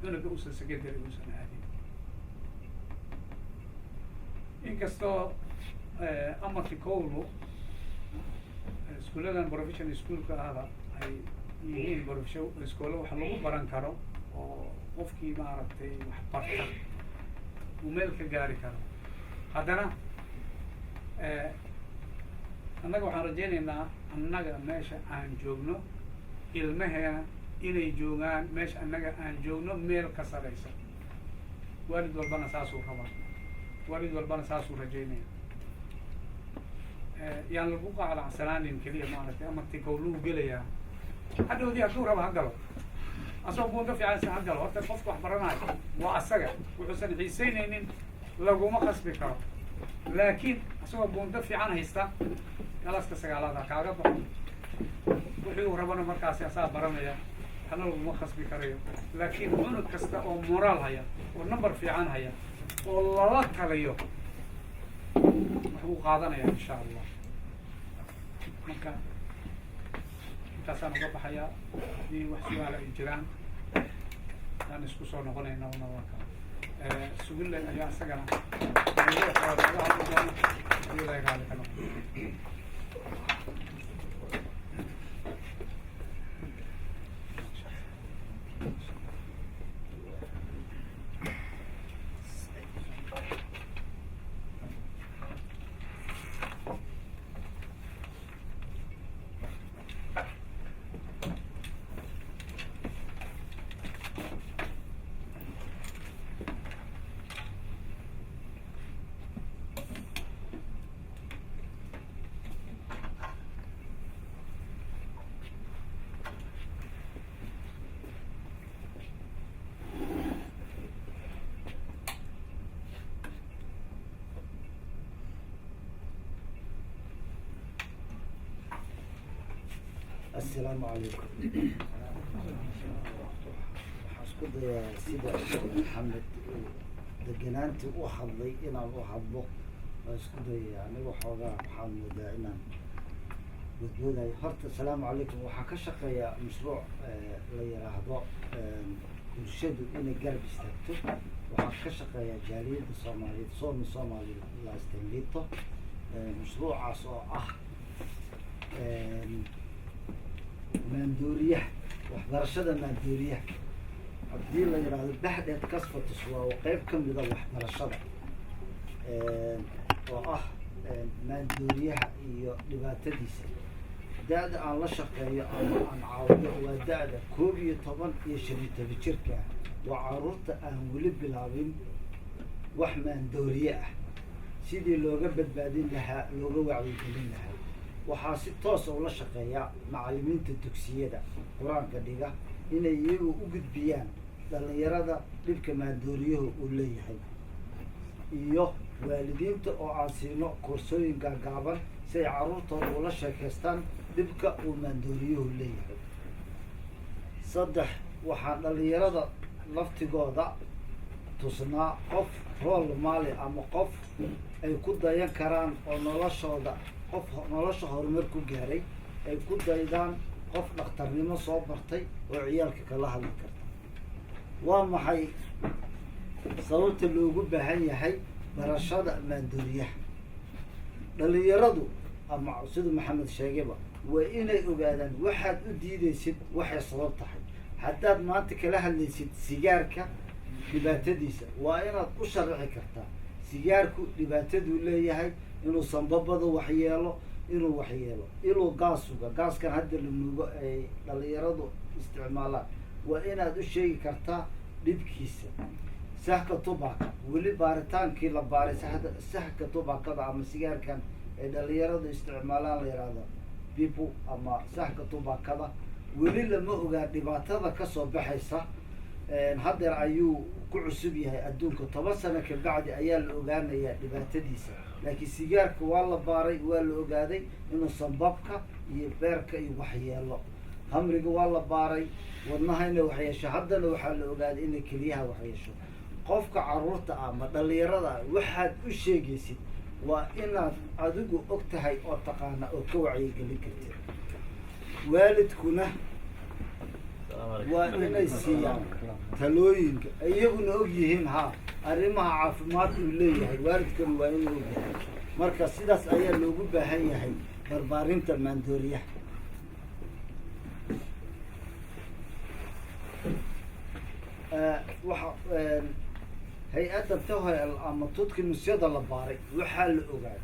cunuga uusan secondary uusan aadin. Inkastoo ammattikoulu, iskuulladan professional schoolka ahda, ay yihiin profession iskoolo wax lagu baran karo oo qofkii maaragtay wax barta uu meel ka gaari karo, haddana annaga waxaan rajaynaynaa annaga meesha aan joogno ilmaheena inay joogaan meesha annaga aan joogno meel ka sareysa. Waalid walbana saasuu rabaa, waalid walbana saasuu rajaynaya. Yaan lagu qacdacsanaanin keliya maaragtay ammattikouluu gelayaa. Hadhowdii hadduu raba ha galo, asagoo buundo fiican ha galo. Horta qofka wax baranayo waa asaga, wuxuusan xiiseynaynin laguma khasbi karo. Laakiin asagoo buundo fiican haysta galaaska sagaalaad ha kaaga baxo. Wixii uu rabana markaasi asaa baranaya, waxna laguma khasbi karayo. Laakiin cunug kasta oo moraal haya oo number fiican haya oo lala taliyo, wax buu qaadanaya, insha Allah. Marka intaasaan uga baxayaa. Haddii wax su-aala ay jiraan, aan isku soo noqonayna una waa kala Sugille ayaa isagana naga hadli doona, haddii Ilahay raali ka noqo. Assalaamu calaykum. Isku dayaa sida Maxamed uu deganaantii u hadlay inaan u hadlo. Waan isku dayaya. Aniga xoogaa waxaan moodaa inaan boodboodayo. Horta asalaamu calaykum. Waxaan ka shaqeeyaa mashruuc la yiraahdo bulshadu inay garab istaagto. Waxaan ka shaqeeyaa jaaliyadda Soomaaliyeed, Suomen Somalilaisten Liitto. Mashruucaas oo ah maandooriyaha, waxbarashada maandooriyaha. Haddii la yidhaahdo päihteiden kasvatus, waa qeyb ka mida waxbarashada oo ah maandooriyaha iyo dhibaatadiisa. Da-da aan la shaqeeyo ama aan caawiyo waa da-da 11 iyo 15 jirka ah. Waa caruurta aan weli bilaabin wax maandooriye ah. Sidii looga badbaadin lahaa, looga wacyigelin lahaa, waxaa si toosa ula shaqeeyaa macalimiinta dugsiyada qur-aanka dhiga, inay iyagu u gudbiyaan dhalinyarada dhibka maandooriyuhu uu leeyahay, iyo waalidiinta oo aan siino koorsooyin gaagaaban si ay carruurtooda ula sheekaystaan dhibka uu maandooriyuhu leeyahay. Saddex, waxaan dhalinyarada laftigooda tusnaa qof role model ama qof ay ku dayan karaan oo noloshooda, qof nolosha horumar ku gaaray ay ku daydaan, qof dhakhtarnimo soo bartay oo ciyaalka kala hadli karta. Waa maxay sababta loogu baahan yahay barashada maandooriyaha? Dhalinyaradu, ama siduu Maxamed sheegayba, waa inay ogaadaan waxaad u diideysid waxay sabab tahay. Haddaad maanta kala hadlaysid sigaarka dhibaatadiisa, waa inaad u sharaxi kartaa sigaarku dhibaataduu leeyahay, inuu sanbabada waxyeelo, inuu waxyeelo, inuu gaasuga, gaaskan hadda la nuugo ay dhalinyaradu isticmaalaan, waa inaad u sheegi kartaa dhibkiisa. Sähkötupakka, weli baaritaankii la baaray sähkötupakada ama sigaarkan ay dhalinyaradu isticmaalaan, la yihahdo pipu ama sähkötupakada, weli lama ogaa dhibaatada kasoo baxaysa. Haddeer ayuu ku cusub yahay adduunka. 10 sano kabacdi ayaa la ogaanayaa dhibaatadiisa. Laakiin sigaarka waa la baaray, waa la ogaaday inuu sanbabka iyo beerka iyo waxyeelo. Hamriga waa la baaray, wadnaha inay waxyeesho. Haddana waxaa la ogaaday inay keliyaha waxyeesho. Qofka caruurta ah ama dhalinyarada ah waxaad u sheegaysid waa inaad adigu og tahay oo taqaana oo ka wacyigelin kartid. Waalidkuna waa inay siiyaan talooyinka, iyaguna og yihiin ha arrimaha caafimaad uu leeyahay. Waalidkuna waa inuu og yahay. Marka sidaas ayaa loogu baahan yahay barbaarinta maandooriyaha. Waxa hay-adda THL ama tutkimusyada la baaray, waxaa la ogaaday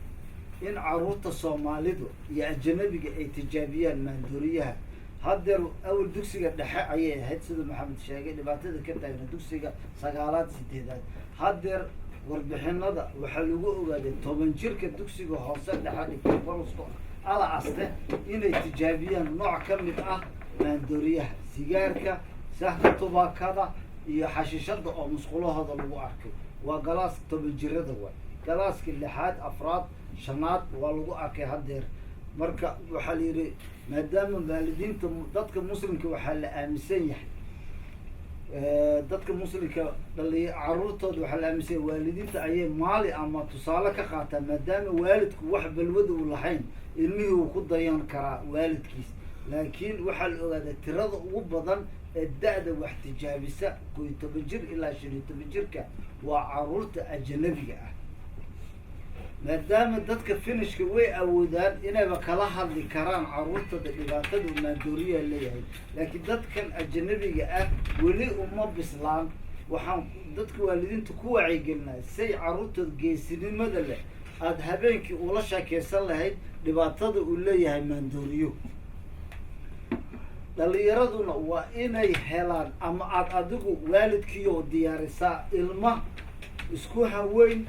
in caruurta Soomaalidu iyo ajanabiga ay tijaabiyaan maandooriyaha haddeer. Awal dugsiga dhexe ayay ahayd, siduu Maxamed sheegay, dhibaatada ka taagna dugsiga sagaalaad, sideedaad. Haddeer warbixinada waxaa lagu ogaaday 10 jirka dugsiga hoose dhexe dhigtay, peruskoulu ala-aste, inay tijaabiyaan nooc ka mid ah maandooriyaha, sigaarka, sähkötupakada iyo xashiishada oo musqulahooda lagu arkay. Waa galaas 10 jirada, waay galaaska lixaad, afraad, shanaad waa lagu arkay haddeer. Marka waxaa la yidhi, maadaama waalidiinta, dadka muslimka, waxaa la aaminsan yahay dadka muslimka dhali caruurtooda, waxaa la aaminsan yahay waalidiinta ayay maali ama tusaale ka qaataan. Maadaama waalidku wax balwada uu lahayn, ilmihii uu ku dayan karaa waalidkiis. Laakiin waxaa la ogaaday tirada ugu badan ee da-da wax tijaabisa, 11 jir ilaa 15 jirka, waa caruurta ajanabiga ah. Maadaama dadka Finishka way awoodaan inayba kala hadli karaan caruurtada dhibaatada maandooriyaha leeyahay, laakiin dadkan ajanabiga ah weli uma bislaan. Waxaan dadka waalidiinta ku wacyigelinaya say caruurtooda geesinimada leh aada habeenkii ula sheekeysan lahayd dhibaatada uu leeyahay maandooriyo. Dhalinyaraduna waa inay helaan ama aada adigu waalidkiioo diyaarisaa ilma isku haweyn,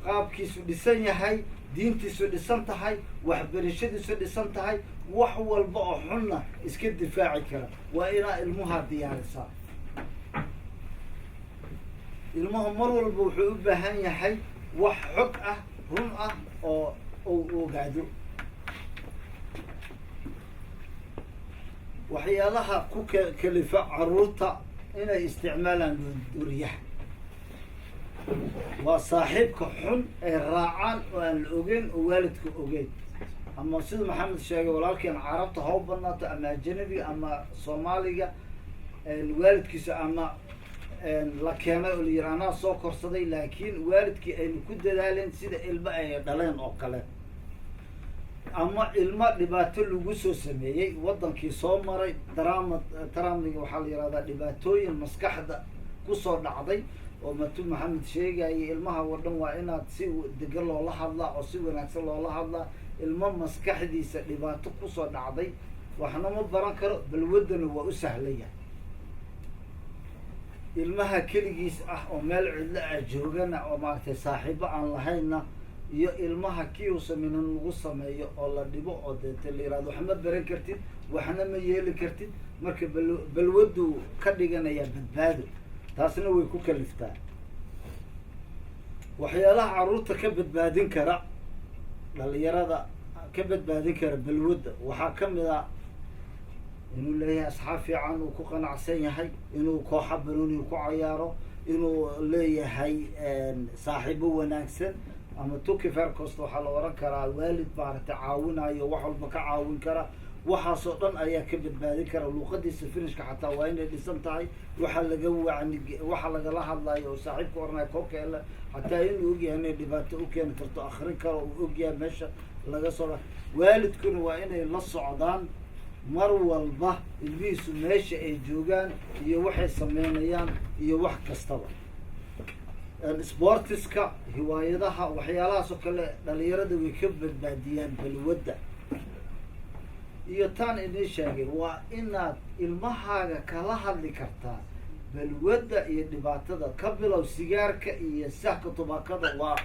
qaabkiisu dhisan yahay, diintiisu dhisan tahay, waxbarashadiisu dhisan tahay, wax walba oo xunna iska difaaci kara. Waa inaa ilmuha diyaarisaa. Ilmuhu mar walba wuxuu u baahan yahay wax xog ah, run ah oo uu ogaado. Waxyaalaha ku kalifa caruurta inay isticmaalaan maandooriyaha. Waa saaxiibka xun ay raacaan oo aan la ogeyn oo waalidka ogeyn, ama siduu Maxamed sheegay walaalkeen, Carabta ha u badnaato ama ajanabiga ama Soomaaliga waalidkiisa ama la keenay oo la yiri anaa soo korsaday, laakiin waalidkii aynu ku dadaaleen sida ilmo ay dhaleen oo kale, ama ilmo dhibaato lagu soo sameeyey waddankii soo maray, trauma. Trauma-ga waxaa la yihahdaa dhibaatooyin maskaxda kusoo dhacday oo matu Maxamed sheegayay. Ilmaha oo dhan waa inaad si degan loola hadlaa oo si wanaagsan loola hadlaa. Ilmo maskaxdiisa dhibaato kusoo dhacday waxna ma baran karo, balwadana waa u sahlan yahay. Ilmaha keligiis ah oo meel cidlo ah joogana oo maaragtay saaxiibo aan lahaynna, iyo ilmaha kii minan lagu sameeyo oo la dhibo oo deete la yihahdo waxma baran kartid, waxna ma yeeli kartid, marka balwaddu ka dhiganayaa badbaado, taasna way ku kaliftaa. Waxyaalaha carruurta ka badbaadin kara, dhalinyarada ka badbaadin kara balwadda, waxaa kamid a inuu leeyahay asxaab fiican uu ku qanacsan yahay, inuu kooxa banooniga ku cayaaro, inuu leeyahay saaxiibo wanaagsan ama tukifercost waxaa la oran karaa, waalid maaragtay caawinayo, wax walba ka caawin kara. Waxaasoo dhan ayaa ka badbaadin kara. Luuqadiisa Finishka xataa waa inay dhisan tahay. Waxaa laga wacni, waxa lagala hadlayo oo saaxiibka oranaya kokeele xataa inuu ogyahay inay dhibaato u keeni karto, akrin karo, uu ogyahay meesha laga soo. Waalidkuna waa inay la socdaan mar walba ilmihiisu meesha ay joogaan iyo waxay sameynayaan iyo wax kastaba. Sportiska, hiwaayadaha, waxyaalahaas oo kale dhalinyarada way ka badbaadiyaan balwadda. Iyo taan idin sheegay, waa inaad ilmahaaga kala hadli kartaa balwadda iyo dhibaatada. Ka bilow sigaarka iyo sahka tubaakada, waa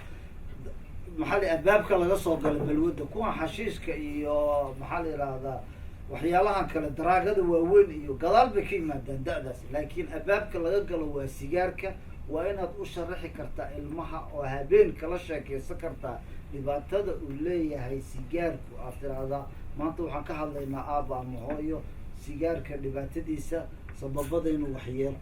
maxaa la albaabka laga soo galo balwadda. Kuwan xashiishka iyo maxaa la yidhaahdaa, waxyaalahan kale, daraagada waaweyn iyo gadaal bay ka yimaadaan da-daas, laakiin albaabka laga galo waa sigaarka. Waa inaad u sharaxi kartaa ilmaha oo habeen kala sheekeysan kartaa dhibaatada uu leeyahay sigaarku. Aad tiraahdaa, "Maanta waxaan ka hadlaynaa, aaba ama hooyo, sigaarka dhibaatadiisa, sababada inuu waxyeelo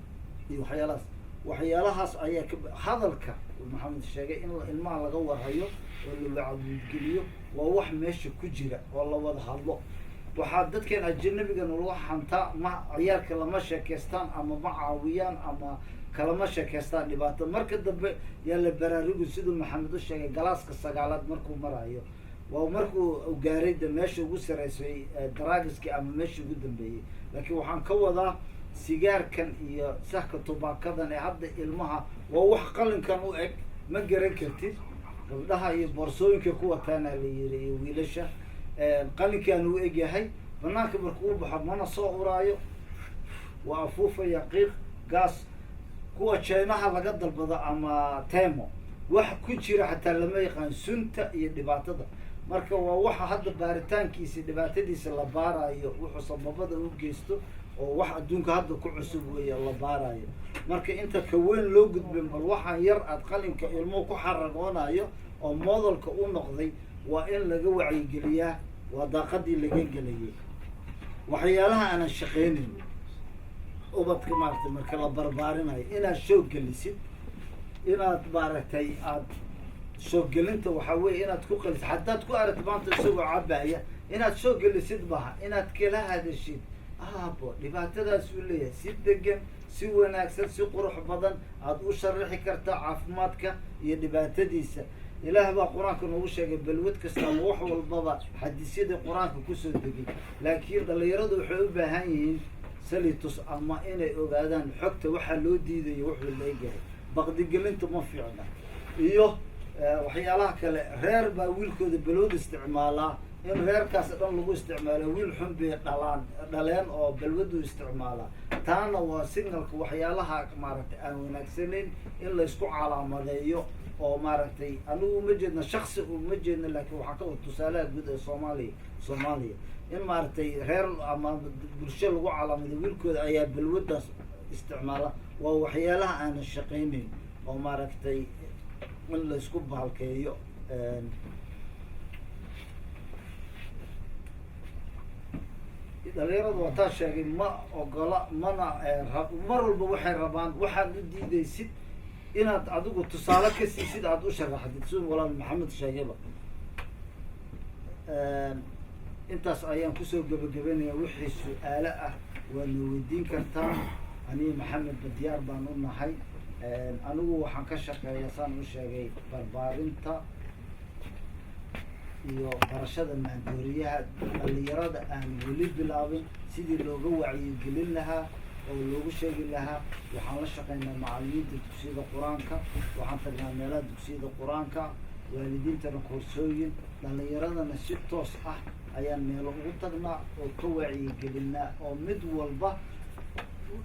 iyo waxyaalahaas." Waxyaalahaas ayaa ka hadalka uu Maxamed sheegay in ilmaha laga warhayo oo la wacyigeliyo waa wax meesha ku jira oo la wada hadlo. Waxaa dadkan ajanabigan lagu xantaa ma ciyaalka lama sheekeystaan ama ma caawiyaan ama kalama sheekeystaan dhibaato. Marka dambe yaa la baraarugi, siduu Maxamed u sheegay, galaaska sagaalaad markuu marayo, waa markuu gaaray de meesha ugu sareysay daraagiskii ama meesha ugu dambeeyey. Laakiin waxaan ka wadaa sigaarkan iyo sahka tubaakadan ee hadda ilmaha waa wax qalinkan u eg, ma garan kartid. Gabdhaha iyo boorsooyinka ku wataana la yiri iyo wiilasha, qalinkaan u egyahay. Banaanka markuu u baxo mana soo uraayo, waa afuufaya qiiq gaas. Kuwa Jeynaha laga dalbado ama Temu wax ku jira xataa lama yaqaan sunta iyo dhibaatada. Marka waa waxa hadda baaritaankiisa, dhibaatadiisa la baarayo, wuxuu sababada u geysto oo wax adduunka hadda ku cusub weeye la baarayo. Marka inta ka weyn loo gudbin, bal waxaan yar aad qalinka ilmuhu ku xaragoonayo oo modelka u noqday waa in laga wacyigeliyaa, waa daaqadii laga gelayay. Waxyaalaha aanan shaqeynayn ubadka maaragtay marka la barbaarinayo, inaad shoog gelisid, inaad maaragtay aada shooggelinta waxaa weeye inaad ku qalisid. Haddaad ku aragti maanta isagoo cabaya, inaad shoog gelisid maaha, inaad kala hadashid, "Aabo, dhibaatadaas uu leeyahay," si degan, si wanaagsan, si qurux badan aada u sharaxi kartaa caafimaadka iyo dhibaatadiisa. Ilaah baa Qur-aanka noogu sheegay balwad kasta ama wax walbaba xadiisyadii Qur-aanka kusoo degay. Laakiin dhalinyaradu waxay u baahan yihiin salitus ama inay ogaadaan xogta waxaa loo diidayo wuxuu leeyahay. Baqdigelinta ma fiicna iyo waxyaalaha kale. Reer baa wiilkooda balwad isticmaalaa, in reerkaas dhan lagu isticmaalo, wiil xun bay dhalaan dhaleen oo balwadu isticmaalaa. Taana waa signalka waxyaalaha maaragtay aan wanaagsanayn in laysku calaamadeeyo oo maaragtay anigu uma jeedna, shaksi uma jeedna, laakiin waxaa ka wada tusaalaha guud ee Soomaaliya in maaragtay reer ama bulsho lagu calaamadeeyo wiilkooda ayaa balwadaas isticmaala, waa waxyaalaha aanan shaqaynayn oo maaragtay in laysku bahalkeeyo. Dhalinyaradu waa taa sheegay, ma ogola mana mar walba waxay rabaan waxaad u diidaysid inaad adigu tusaale ka siisid, aada u sharaxdid, siduu walaal Maxamed sheegayba. Intaas ayaan kusoo gebagabeynaya. Wixii su-aalo ah waa na weydiin kartaa, aniga Maxamed badiyaar baan u nahay. Anigu waxaan ka shaqeeya, saan u sheegay, barbaarinta iyo barashada maandooriyaha, dhalinyarada aan weli bilaabin sidii looga wacyigelin lahaa oo loogu sheegi lahaa. Waxaan la shaqeynaa macalimiinta dugsiyada Qur-aanka, waxaan tagnaa meelaha dugsiyada Qur-aanka, waalidiintana koorsooyin, dhalinyaradana si toos ah ayaan meelo ugu tagnaa oo ka wacyigelinaa, oo mid walba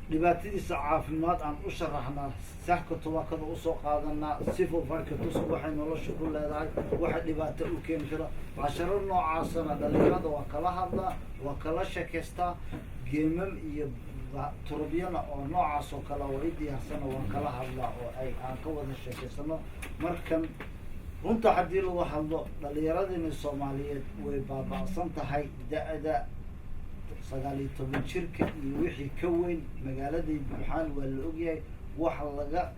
dhibaatadiisa caafimaad aan u sharaxnaa, saxka tubaakada usoo qaadanaa, sifo farkatus waxay nolosha ku leedahay, waxa dhibaato u keeni kara. Casharo noocaasana dhalinyarada waa kala hadlaa, waa kala sheekaystaa. Geemam iyo turubyana oo noocaas oo kale oo i diyaarsana waan kala hadlaa oo ay aan ka wada sheekaysano. Markan runta haddii lagu hadlo, dhalinyaradina Soomaaliyeed way baaba'san tahay. Da-da 19 jirka iyo wixii ka weyn magaaladay buuxaan, waa la ogyahay, wax laga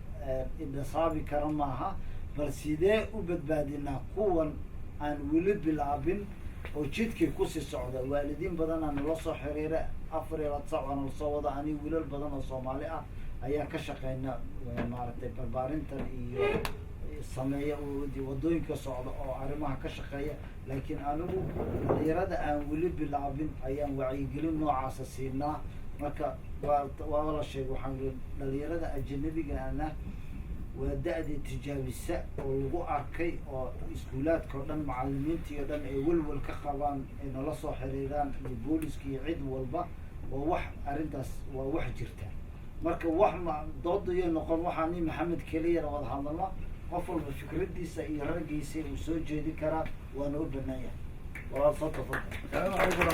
indhasaabi kara maaha. Bal sidee u badbaadinaa kuwan aan weli bilaabin oo jidkii kusii socda? Waalidiin badanaa nala soo xiriira, 24 saac waa nala soo wada. Ani wiilal badan oo Soomaali ah ayaa ka shaqeyna, maaragtay, barbaarintan iyo sameeya wadooyinka socda oo arrimaha ka shaqeeya. Laakiin anigu dhalinyarada aan weli bilaabin ayaan wacyigelin noocaasa siinaa. Marka waa la sheegay, waxaan ii dhalinyarada ajanabigaana waa da-dii tijaabisa oo lagu arkay oo iskuulaadka o dhan macalimiintii o dhan ay welwel ka qabaan, ay nala soo xiriiraan iyo booliska iyo cid walba. Waa wax arrintaas waa wax jirta. Marka wax ma doodayay noqon, waxaa ni Maxamed keliyana wada hadalno, qof walba fikradiisa iyo raggiisa uu soo jeedin karaa, waana u banaan yahay. Walaal, soo tafadal. Asalaamu calaykum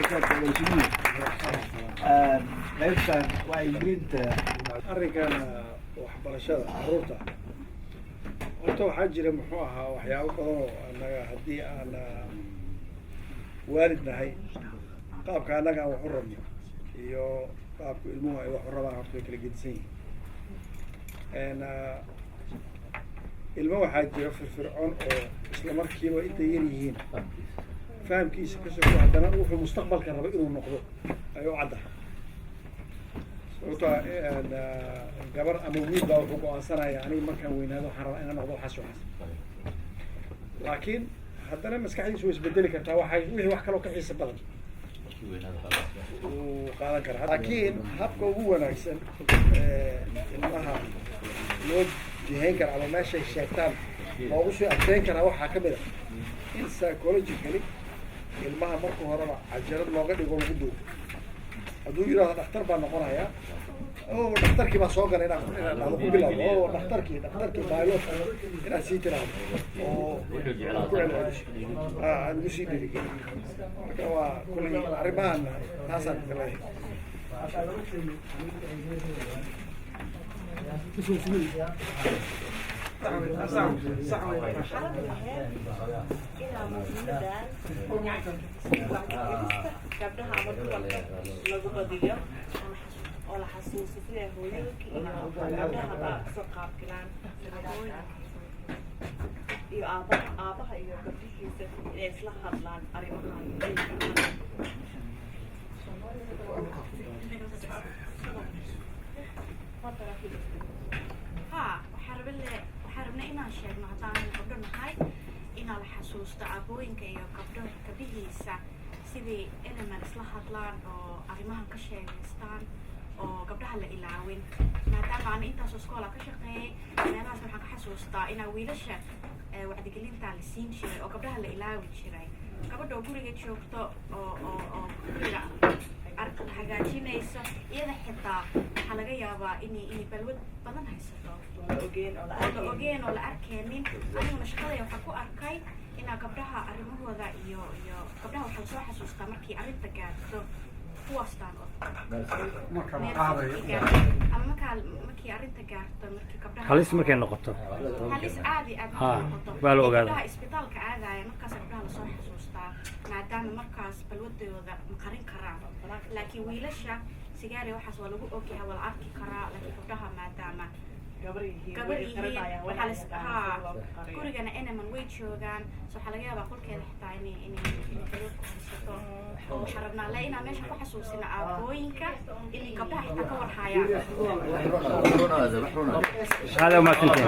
waraxmatullahi wabarakaatu. Qaybtan wacyigelinta arrinkan waxbarashada caruurta, horta waxaa jira, muxuu ahaa, waxyaabo badan oo annaga haddii aan waalid nahay, qaabka annaga aan wax u rabno iyo qaabka ilmuhu ay wax u rabaan horta way kala gedisan yihiin. Ilmo waxaa jira firfircoon oo isla markiiba intay yar yihiin fahamkiisa ka soko, haddana wuxuu mustaqbalka raba inuu noqdo ay u caddahay. Sababto gabar ama wiil baa wuxuu go-aansanaya, aniga markaan weynaado waxaan rabaa inaan noqdo waxaas, waxaas. Laakiin haddana maskaxdiisu way isbedeli kartaa, waxay wixii wax kaloo ka xiisa badan uu qaadan karaa. Laakiin habka ugu wanaagsan ilmaha loo jihayn kara ama meeshay sheegtaan loogu soo adkeyn karaa waxaa kamid a in psychologically ilmaha marka horeba cajalad looga dhigo, lagu duubo. Hadduu yidhahdo dhakhtar baa noqonayaa, o dhakhtarkii baa soo galay, inaad dhahdo ku bilowdo, o dhakhtarkii, dhakhtarkii, pilot, inaad sii tiraahdo oo ku celceliso, aan ugu sii dhiirigelin. Marka waa kulay arrimahan, taasaan leeyahay. Inaa muhiimadan wacyigelista gabdhaha ama dumarka lagu badiyo oo la xasuusto sida hooyooyinka iyo gabdhaha baa kasoo qaabgalaan iyo aabaha, aabaha iyo gabdhihiisa inay isla hadlaan arrimahan. Ha, waxaan rabnay inaan sheegno, haddaan gabdho nahay, inaa la xasuusto aabooyinka iyo gabdho gabdhihiisa sidii inaman isla hadlaan oo arrimahan ka sheegaystaan oo gabdhaha la ilaawin, maadaama ana intaasoo iskoola ka shaqeeyay meelahaas. Waxaan ka xasuustaa inaa wiilasha wacdigelintaa la siin jiray oo gabdhaha la ilaawi jiray. Gabadha oo guriga joogto oo guriga hagaajinayso, iyada xitaa waxaa laga yaabaa inay balwad badan haysato ogeen oo la oo la ogeen oo la arkeenin. Aniguna shaqadaya waxaan ku arkay inaa gabdhaha arrimahooda iyo gabdhaha waxaa lasoo xasuustaa markii arrinta gaarto kuwaastaan oo Marka la meel qaadayo. markii gaarto ama markii arrinta gaarto, markii gabdhaha Halis markay noqoto. Halis aad iyo aad Ha, markay noqoto waa la ee ogaadaa. Gabdhaha isbitaalka aadaya, markaas gabdhaha lasoo xasuustaa. Maadaama markaas balwadooda ma qarin karaan, laakiin wiilasha sigaari waxaas waa lagu ogyahay, waa la arki karaa, laakiin gabdhaha maadaama Gabar yihiin, gabar way yihiin, xiranayaan, waxaa way las yaqaanaan haa sida loo qariyo. Gurigana eneman way joogaan, so waxaa laga yaabaa qolkeeda xitaa inay balwad ku haysato. Oo waxaan rabnaa le inaan meesha ku xasuusino aabooyinka inay gabdhaha xitaa ka warhaayaan. هذا ما تنتهي.